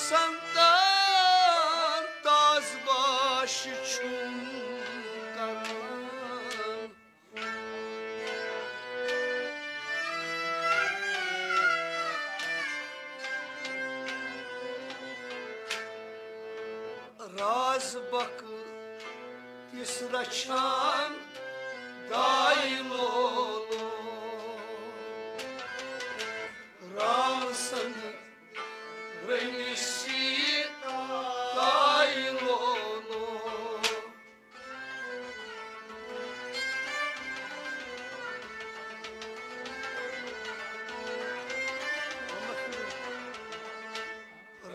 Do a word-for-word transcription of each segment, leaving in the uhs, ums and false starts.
سنتان تاز باش چھُم کران۔ راز بک تِس رچھان دایہِ لولو۔ رام سند رٔنِس سیٖتا تایہِ لولو۔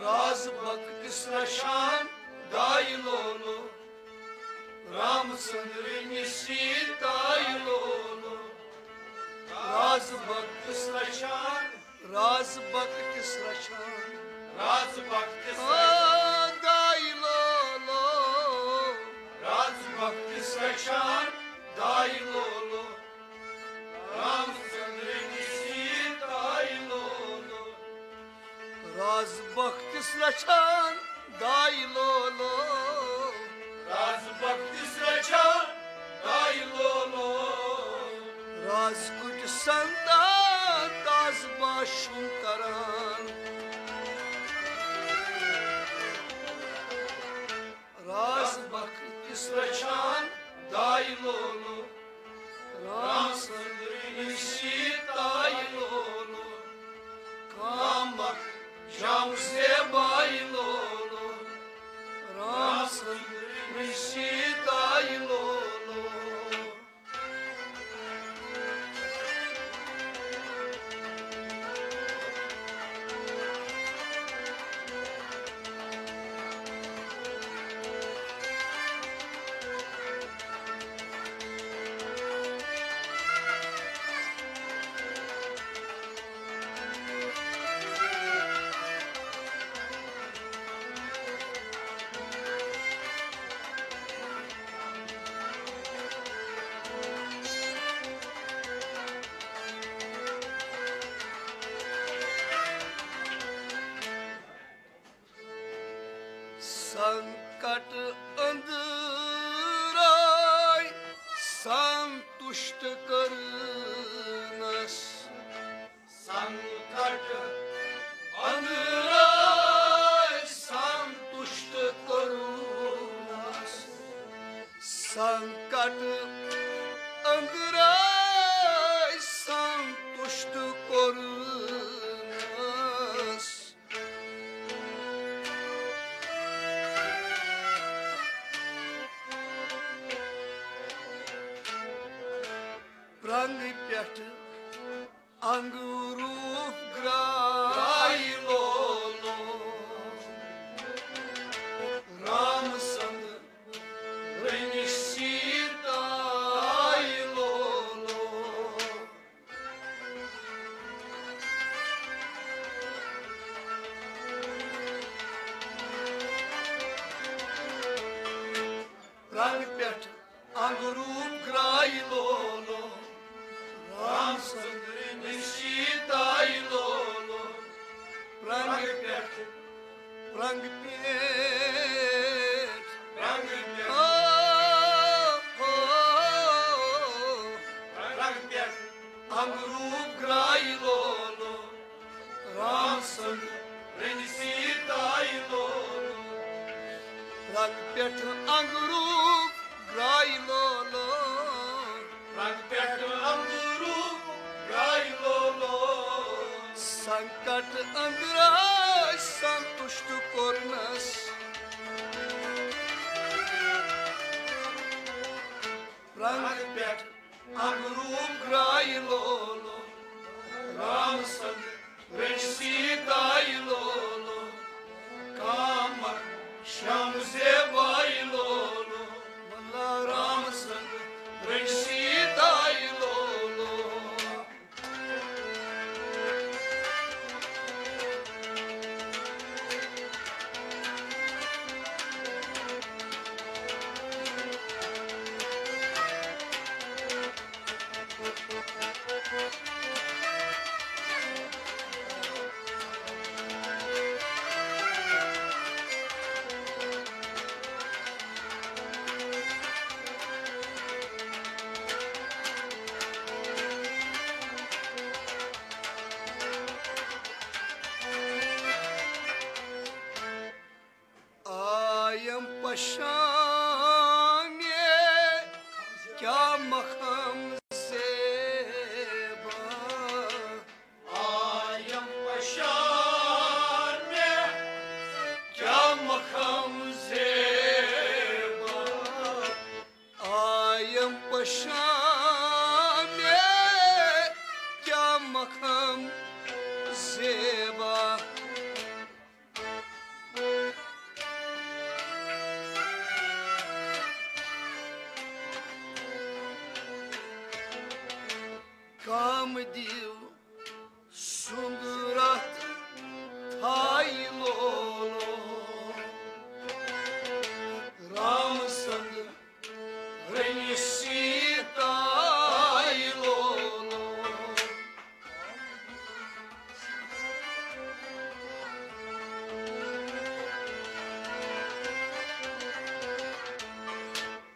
راز بک تِس رچھان دایہِ لولو۔ رام سند رٔنِس سیٖتا تایہِ لولو۔ راز بک تِس رچھان، راز بک تِس رچھان۔ راز بک تِس آ، رچھان۔ دایہِ لولو۔ راز بک تِس رچھان دایہِ لولو۔ رام سند رٔنِس سیٖتا تایہِ لولو۔ راز بک تِس رچھان دایہِ لولو۔ راز بک تِس رچھان دایہِ لولو۔ راز کُٹھ سنتان تاز باش چھُم کران۔ راز بک تِس رچھان دایہِ لولو۔ رام سند رٔنِس سیٖتا تایہِ لولو۔ کامک شام زیبایہِ لولو۔ رام سند رٔنِس سیٖتا تایہِ لولو۔ سنکٹ أنٛدرے سنتشٹ کرنس۔ سنکٹ أنٛدرے سنتشٹ کرنس۔ سنکٹ أنٛدرے سنتشٹ کرنس۔ پرنگ پٮ۪ٹھ انگ روٗپ گراے لولو۔ رام سند رٔنِس سیٖتا تایہِ لولو۔ رنگ پٮ۪ٹھ انگ روٗپ گراے لولو۔ رام سند رٔنِس سیٖتا تایہِ لولو۔ رنگ پٮ۪ٹھ، رنگ پٮ۪ٹھ، رنگ پٮ۪ٹھ۔ آ، آ۔ رنگ پٮ۪ٹھ انگ روٗپ گراے لولو۔ رام سند رٔنِس سیٖتا تایہِ لولو۔ رنگ پٮ۪ٹھ انگ روٗپ گراے لولو۔ رنگ پٮ۪ٹھ انگ روٗپ گراے لولو۔ سنکٹ أنٛدرے سنتشٹ کرنس۔ رنگ پٮ۪ٹھ انگ روٗپ گراے لولو۔ رام سند رٔنِس سیٖتا تایہِ لولو۔ کامک شام زیبایہِ لولو۔ رام سند رٔنِس سیٖتا تایہِ لولو۔ پشامِ کیا مخم زیبا۔ آیم پشامِ کیا مخم زیبا۔ آیم پشامِ کیا مخم زیبا۔ کام دیو سُنٛد رتھ تھایہِ لولو۔ رام سنٛد رٔنِتھ سیٖتایہِ لولو۔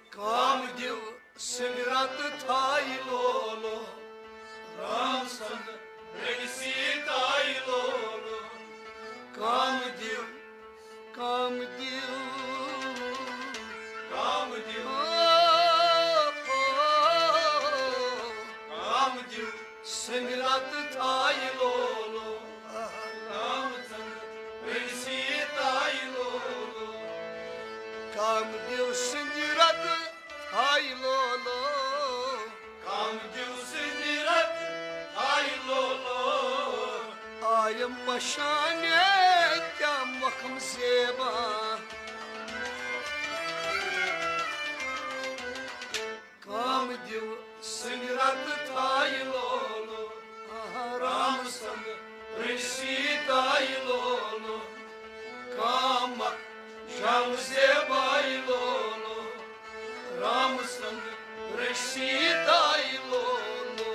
کام دیو سنگرت تھایہِ لولو۔ رام سنٛد رٔنِتھ سیٖتایہِ لولو۔ کام دیو، کام دیو، کام دیو، کام دیو سنگرت تھایہِ لولو۔ رام سنٛد رٔنِتھ سیٖتایہِ لولو۔ کام دیو سنگرت تھایہِ لولو۔ کام دیو سنگرت تھایہِ لولو۔ آیم پشامِ کیا مخم زیبا۔ کام دیو سنگرت تھایہِ لولو۔ رام سنٛد رٔنِتھ سیٖتایہِ لولو۔ کام اکھ شام زیبایہِ لولو۔ رام سنٛد رٔنِتھ سیٖتایہِ لولو۔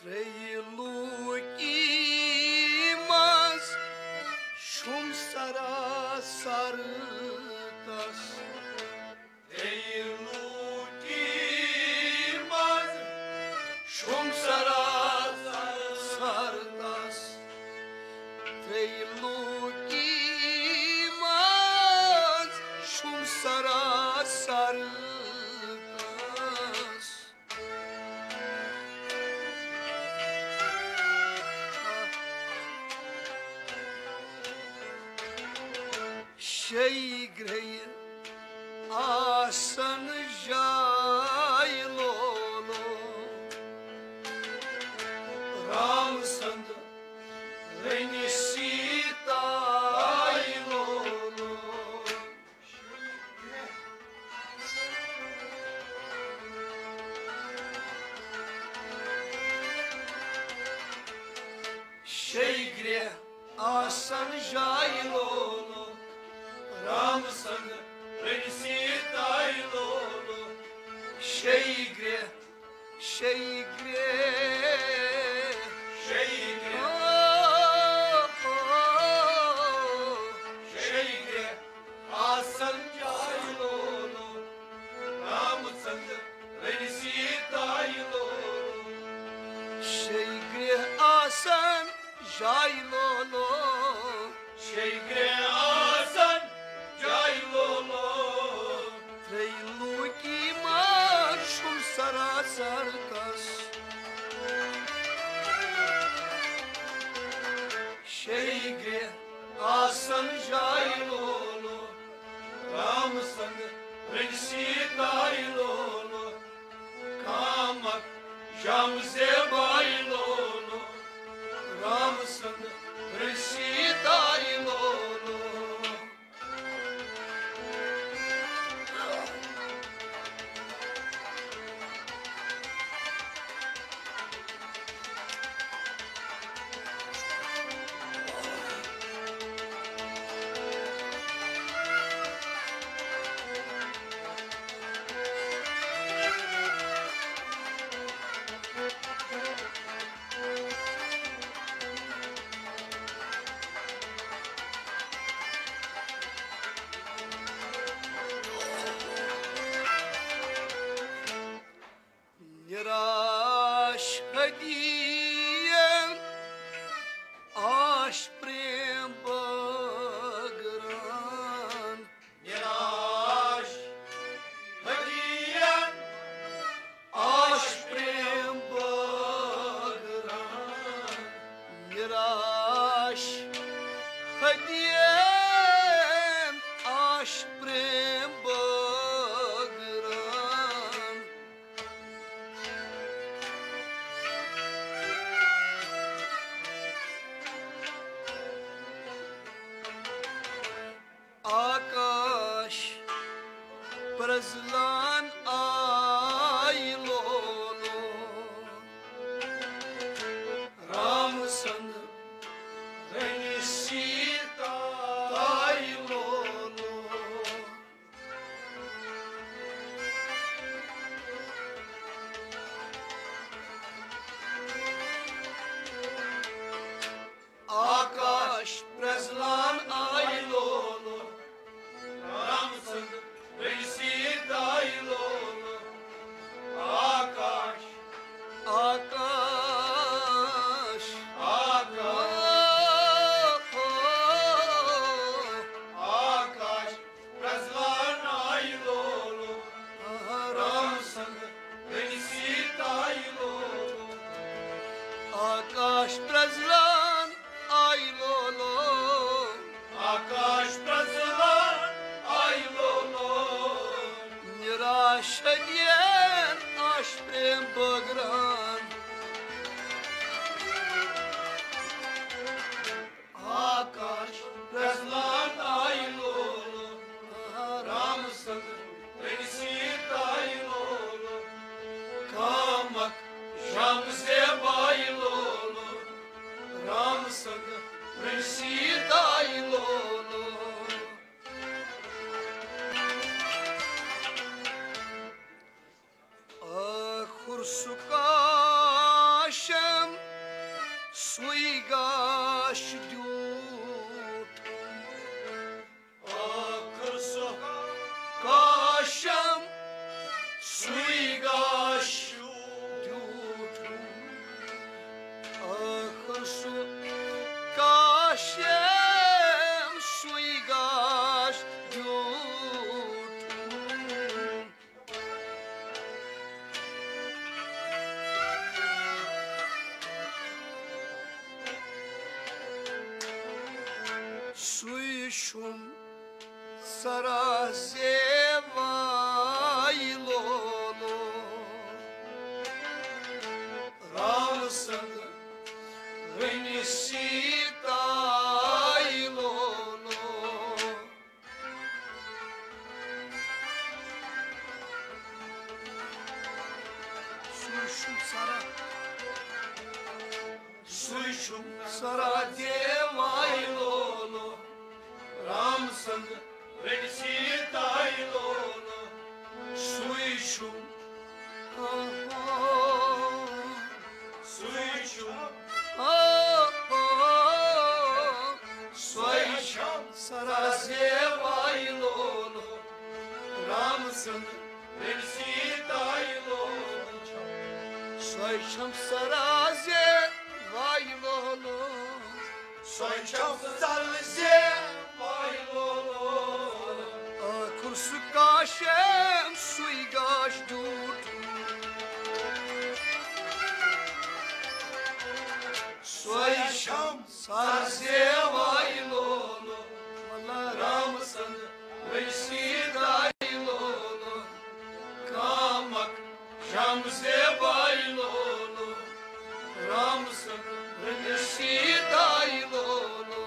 ترٛیٚیہِ لوٗکی منٛز چھُم سراسر تس۔ ترٛیٚیہِ لوٗکی منٛز چھُم سراسر تس۔ ترٛیٚیہِ لوٗکی منٛز چھُم سراسر تس۔ شیٚیہِ گرٛیٚیہِ آسن جایہِ لولو۔ رام سنٛد رٔنِتھ سیٖتایہِ لولو۔ شیٚیہِ گرٛیٚیہِ آسن جایہِ لولو۔ رام سنٛد رٔنِتھ سیٖتایہِ لولو۔ شیٚیہِ گرٛیٚیہِ، شیٚیہِ گرٛیٚیہِ، شیٚیہِ گرٛیٚیہِ، او، او، شیٚیہِ گرٛیٚیہِ آسن جایہِ لولو۔ رام سنٛد رٔنِتھ سیٖتایہِ لولو۔ شیٚیہِ گرٛیٚیہِ آسن جایہِ لولو۔ شیٚیہِ گرٛیٚیہِ آسن جایہِ لولو۔ ترٛیٚیہِ لوٗکی منٛز چھُم سراسر تس۔ شیٚیہِ گرٛیٚیہِ آسن جایہِ لولو۔ رام سنٛد رٔنِتھ سیٖتایہِ لولو۔ کام اکھ شام زیبایہِ لولو۔ رام سنٛد رٔنِتھ سیٖتایہِ لولو۔ سُہ کاشم سُے گاش دیوٗٹھ۔ ٲخٕر سُہ کاشم سُے گاش دیوٗٹھ۔ ٲخٕر سُہ کاشم سُے گاش دیوٗٹھ۔ سُے چھُم سرا زیوایہِ لولو، رام سنٛد رٔنِتھ سیٖتایہِ لولو۔ سُے چھُم سرا، سُے چھُم سرا دیوایہِ لولو، رام سنٛد رٔنِتھ سیٖتایہِ لولو۔ سُے چھُم، آ، آ، سُے چھُم، آ، آ، سۄے چھم سرا زیوایہِ لولو، رام سنٛد رٔنِتھ سیٖتایہِ لولو۔ سۄے چھم سرا زیوایہِ لولو۔ سۄے چھم سرا زیوایہِ لولو۔ ٲخٕر سُہ کاشم سُے گاش دیوٗٹھ۔ سۄے چھم سرا زیوایہِ لولو، رام سنٛد رٔنِتھ سیٖتایہِ لولو۔ کامک شم زیوایہِ لولو، رام سنٛد رٔنِتھ سیٖتایہِ لولو۔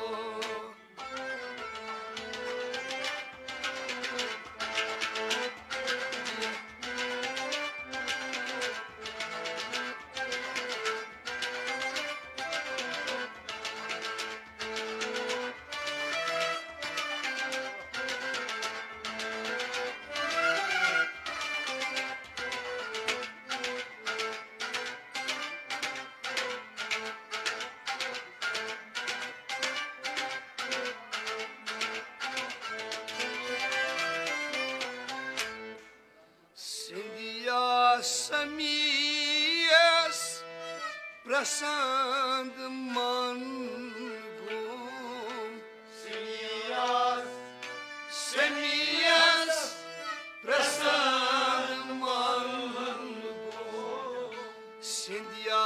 سندھیا سمیس پرسند من گوم۔ سندھیا سمیس پرسند من گوم۔ سندھیا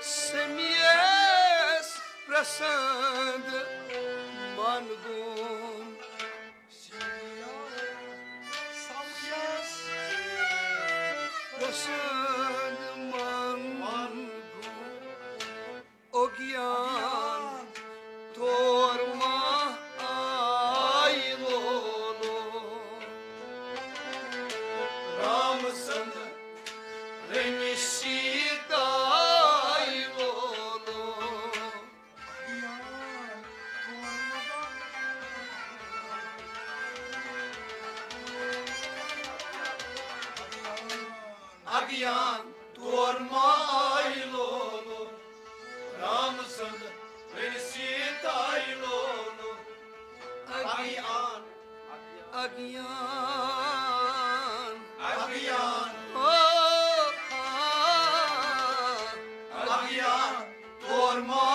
سمیس پرسند من گوم۔ سندھیا سمیس پرسند من گوم۔ اگیان تور ما آئی لولو۔ رام سنگ رنی سیتا آئی لولو۔ اگیان تور ما آئی لولو۔ رام سنگ رنی سیتا آئی لولو۔ اگیان، اگیان، اگیان، او، آ، اگیان تور ما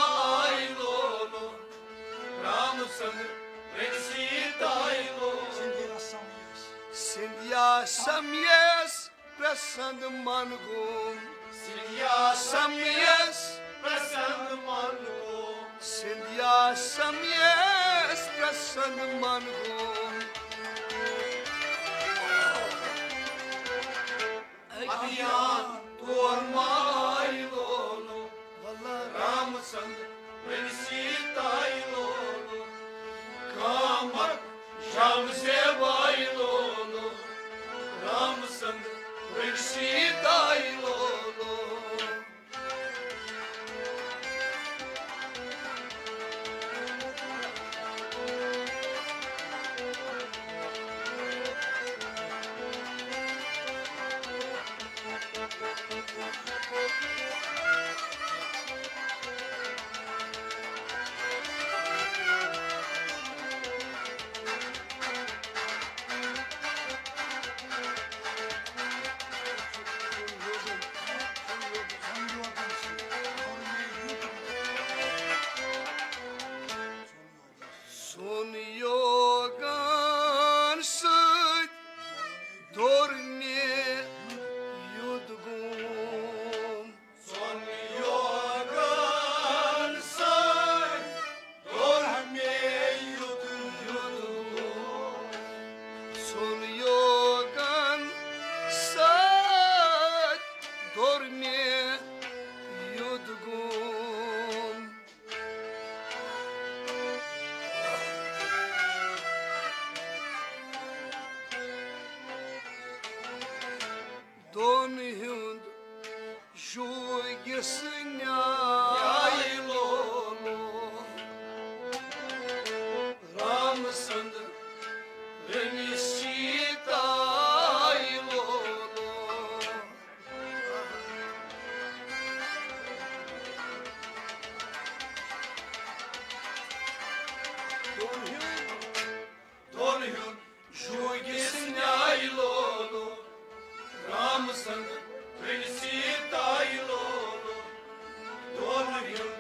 آئی لولو۔ رام سنگ رنی سیتا آئی لولو۔ سندھیا سمیس پرسند من گوم۔ سندھیا سمیس پرسند من گوم۔ سندھیا سمیس پرسند من گوم۔ اگیان تور ما آئی لولو۔ رام سنگ رنی سیتا آئی لولو۔ کامک شم زیوا آئی لولو۔ رام سنگ رنی سیتا آئی لولو۔ سٕنٛدۍ نیٛاے لولو، رام سٕنٛد رٔنِس سیٖتایہِ لولو۔ دۄن ہیوٚن، دۄن ہیوٚن جوگِس نیٛاے لولو، رام سٕنٛد رٔنۍ سیٖتایہِ لولو۔ دۄن ہیوٚن،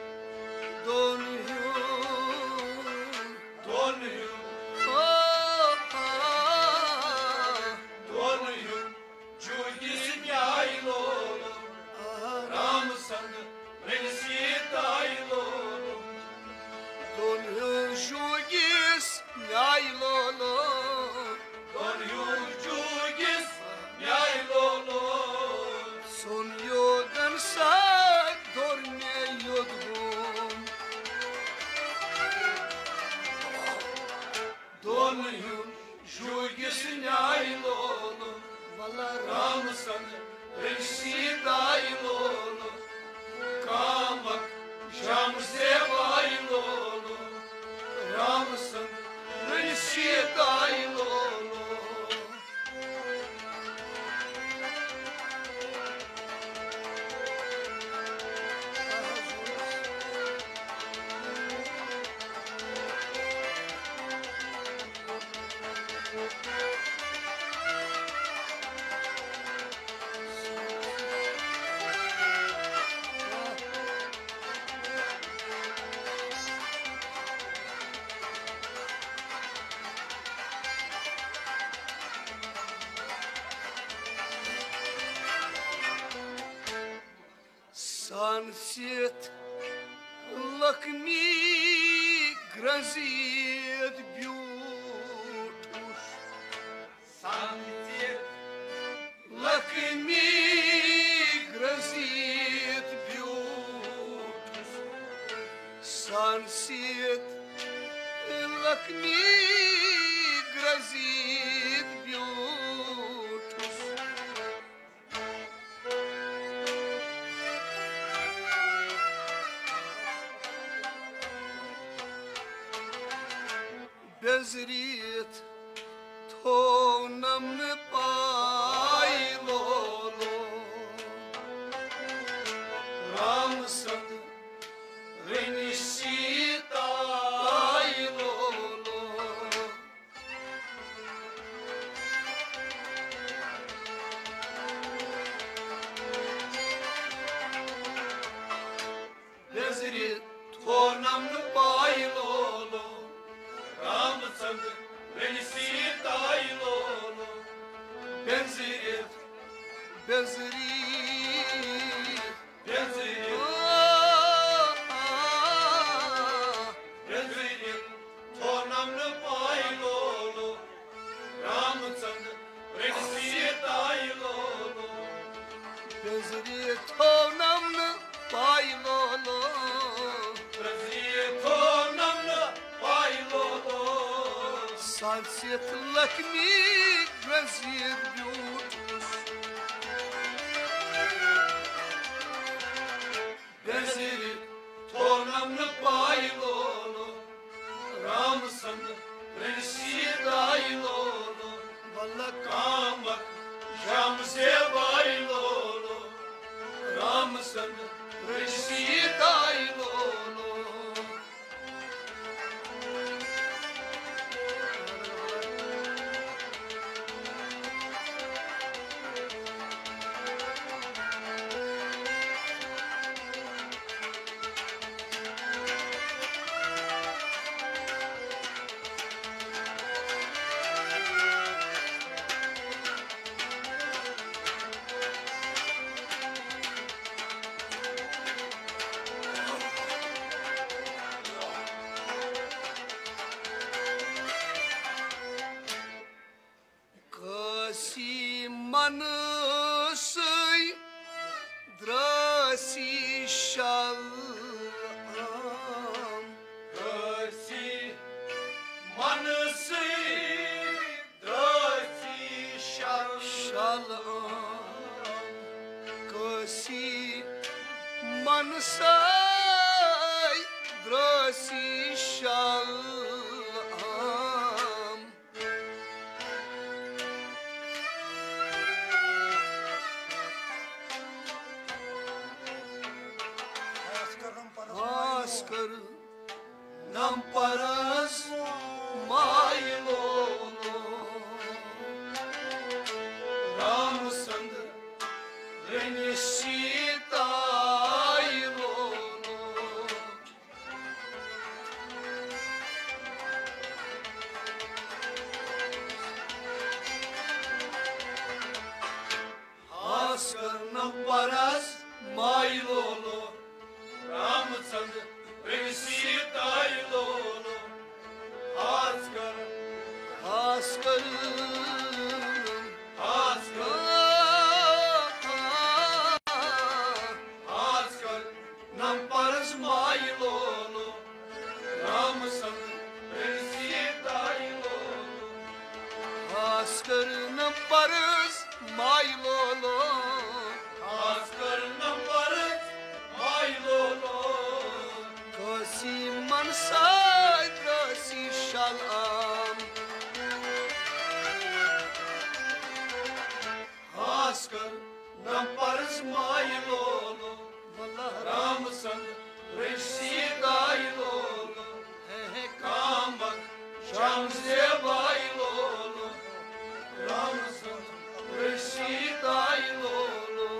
دۄن ہیوٚن، دۄن ہیوٚن، آ، آ۔ دۄن ہیوٚن جوگِس نیٛاے لولو، رام سٕنٛد رٔنۍ سیٖتایہِ لولو۔ دۄن ہیوٚن جوگِس نیٛاے لولو۔ دۄن ہیوٚن جوگِس نیٛاے لولو۔ ژھُن یوتن سا دوٚر مےٚ یوٚت گوم۔ دۄن ہیوٚن جوگِس نیٛاے لولو، ولہٕ رام سٕنٛد رٔنۍ سیٖتایہِ لولو۔ کامک جام زیبایہِ لولو، رام سٕنٛد رٔنۍ سیٖتایہِ لولو۔ سان سِتھ لخمی گرٛزِتھ بیوٗٹھُس۔ سان سِتھ لخمی گرٛزِتھ بیوٗٹھُس۔ سان سِتھ لخمی گرٛزِتھ بیوٗٹھُس۔ بیٚنزرِتھ تھوونم نہٕ پاے لولو، رام سٕنٛد رٔنِس سیٖتایہِ لولو۔ بیٚنزرِ تھوونم نہٕ پاے لولو، رام سٕنٛد رٔنِس سیٖتایہِ لولو۔ بیٚنزرِ، بیٚنزرِ، بیٚنزرِ، آ، آ۔ بیٚنزرِ تھوونم نہٕ پاے لولو، رام سٕنٛد رٔنِس سیٖتایہِ لولو۔ بیٚنزرِ تھوونم نہٕ پاے لولو۔ بیٚنزرِ تھوونم نہٕ پاے لولو۔ سان سِتھ لخمی گرٛزِتھ بیوٗٹھُس۔ بیٚنزرِ تھوونم نہٕ پاے لولو، رام سٕنٛد رٔنِس سیٖتایہِ لولو۔ ولہٕ کامک جام زیبایہِ لولو، رام سٕنٛد رٔنِس سیٖتایہِ لولو۔ کٲسی منسٕے درٛٲسی شل عام۔ کٲسی منسٕے درٛٲسی شل شل عام۔ کٲسی ساے درٛٲسی شل عام۔ خاص کر نم پرس مایہِ لولو، رام سند رٔنِس سیتایہِ لولو۔ خاص کر نم پرس مایہِ لولو، رام چند رٔنِس سیتایہِ لولو۔ خاص کر، خاص کر، خاص کر، خاص کر نم پرس مایہِ لولو، رام سند رٔنِس سیتایہِ لولو۔ خاص کر نم پرس مایہِ لولو۔ خاص کر نم پرس مایہِ لولو۔ کٲسی من سۭتۍ درٛٲسی شل عام۔ خاص کر نم پرس مایہِ لولو، رام سند رٔنِس سیتایہِ لولو۔ ہے ہے کامک شام زیبایہِ لولو، رام سند رٔنِس سیتایہِ لولو۔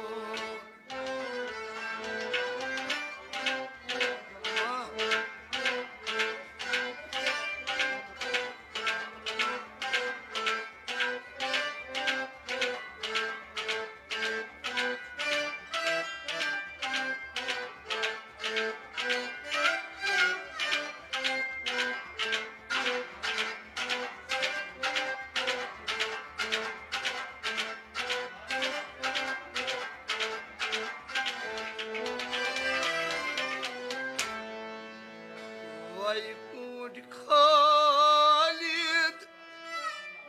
وے کوٗنٛٹھۍ خٲلِد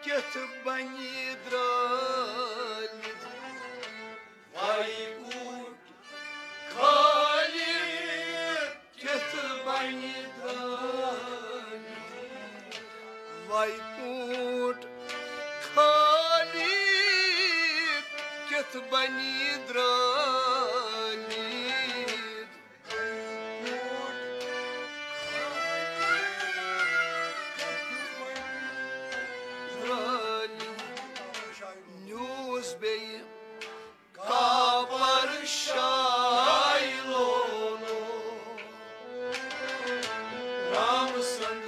کِتھ بنہِ درٛٲلِد؟ وے کوٗنٛٹھۍ خٲلِد کِتھ بنہِ درٛٲلِد؟ وے کوٗنٛٹھۍ خٲلِد کِتھ بنہِ درٛٲلِد؟ درٛٲلِد۔ نیوٗس بیٚیہِ کاپر شاے لولو، رام سند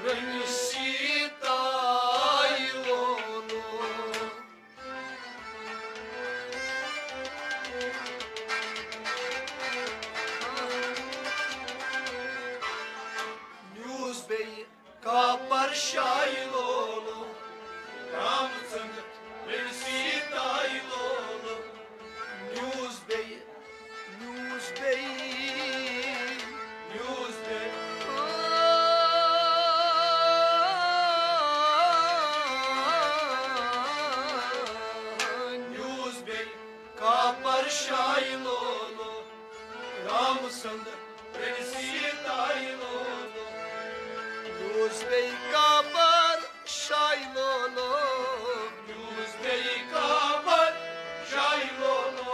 رٔنِس سیتایہِ لولو۔ نیوٗس بیٚیہِ کاپر شاے لولو، رام چند رٔنِس سیتایہِ لولو۔ نیوٗس بیٚیہِ، نیوٗس بیٚیہِ، نیوٗس بیٚیہِ، نیوٗس بیٚیہِ کاپر شاے لولو، رام سند رٔنِس سیتایہِ لولو۔ نیوٗس بیٚیہِ کاپر شاے لولو۔ نیوٗس بیٚیہِ کاپر شاے لولو۔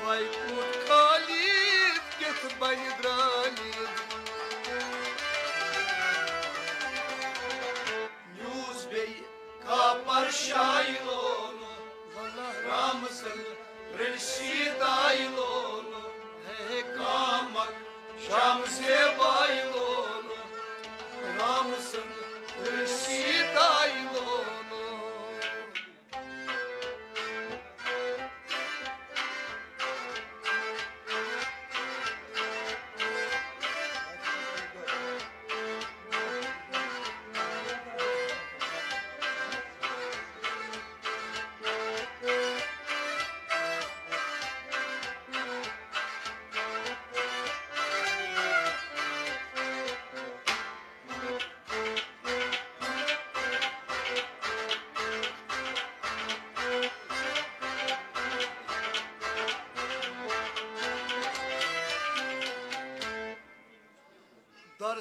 وے کوٗنٛٹھۍ خٲلِد کِتھ بنہِ درٛٲلِد؟ نیوٗس بیٚیہِ کاپر شاے لولو، رام سند رٔنِس سیتایہِ لولو۔ ہے کامک شام زیبایہِ لولو، رام سند رٔنِس سیتایہِ لولو۔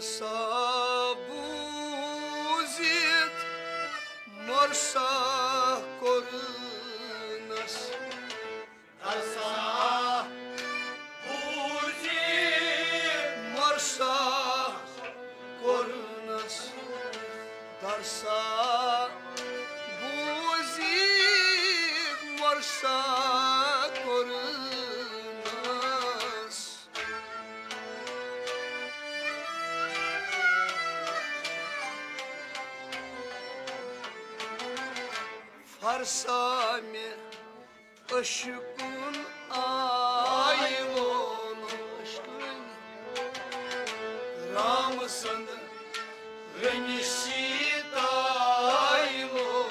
سا بوٗزِتھ مۄرسا کوٚرنس۔ درسا بوٗزِتھ مۄرسا کوٚرنس۔ درسا بوٗزِتھ مۄرسا کوٚرنس۔ فرسا مےٚ عشقُن آیہِ لولو، رام سٕنٛد رٔنِتھ سیٖتایہِ لولو۔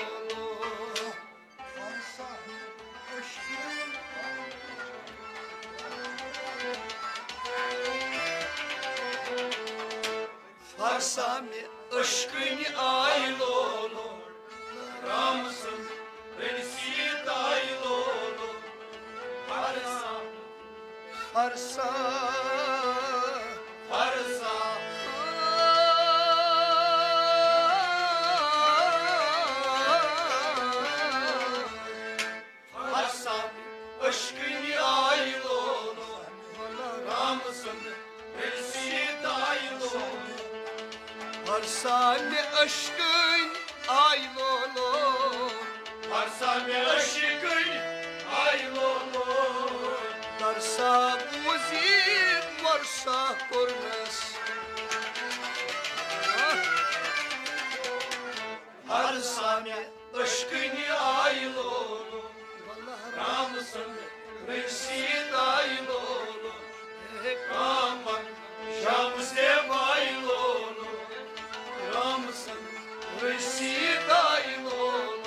فرسا مےٚ عشقٕنۍ آیہِ لولو، رام سٕنٛز رٔنۍ سیٖتایہِ لولو۔ فرسا، فرسا، فرسا۔ فرسا مےٚ عشقٕنۍ آیہِ لولو، رام سٕنٛز رٔنۍ سیٖتایہِ لولو۔ فرسا مےٚ عشقٕنۍ آیہِ لولو۔ فرسا مےٚ عشقٕنۍ آیہِ لولو۔ درسا بوٗزِتھ مۄرسا کوٚرنس۔ فرسا مےٚ عشقٕنۍ آیہِ لولو، رام سٕنٛز رٔنۍ سیٖتایہِ لولو۔ رامن شمس دیو آیہِ لولو، رام سٕنٛز رٔنۍ سیٖتایہِ لولو۔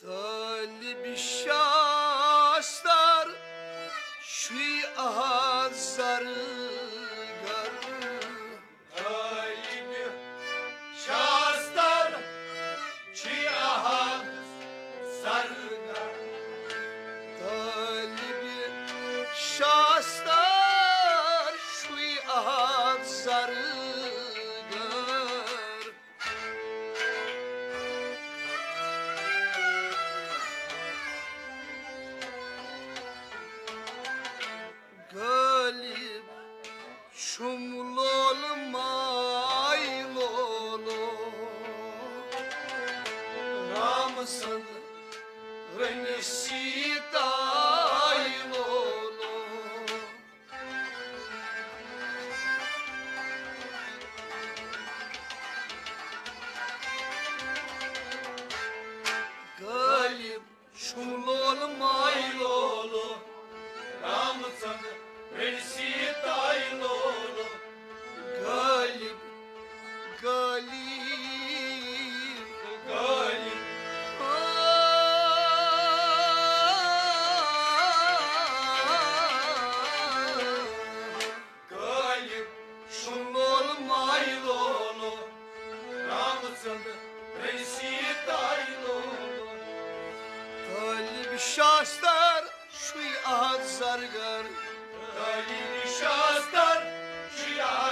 طالب شاستر چھُے آز زرگر۔ طالب شاستر چھُے آز زرگر۔ طالب شاستر چھُے آز زرگر۔ غالب چھُم لول ماے لولو، رام سٕنٛد رٔنِتھ سیٖتایہِ لولو۔ غالب چھُم لول ماے لولو، رام سٕنٛد رٔنِتھ سیٖتایہِ لولو۔ غالب، غالب، غالب۔ غالب چھُم لول ماے لولو، رام سٕنٛد رٔنِتھ سیٖتایہِ لولو۔ غالب شاستر چھُے آز زرگر۔ غالب شاستر چھُے آز